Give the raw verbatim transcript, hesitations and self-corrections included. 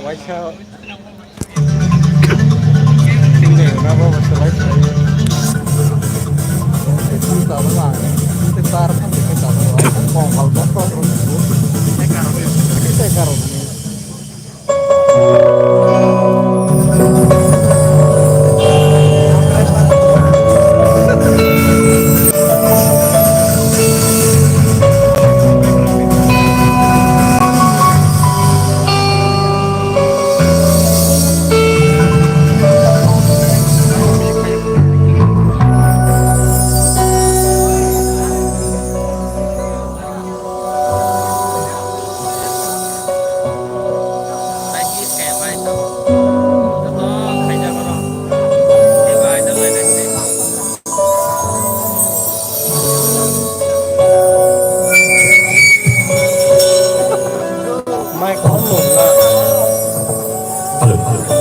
Waisa. Tingde na ba ba selai selai. Itu tak apa lah. Itu tar kan itu tak apa. Kong kal kong kong terus. Itu karena. Mai kok nung na. Hello.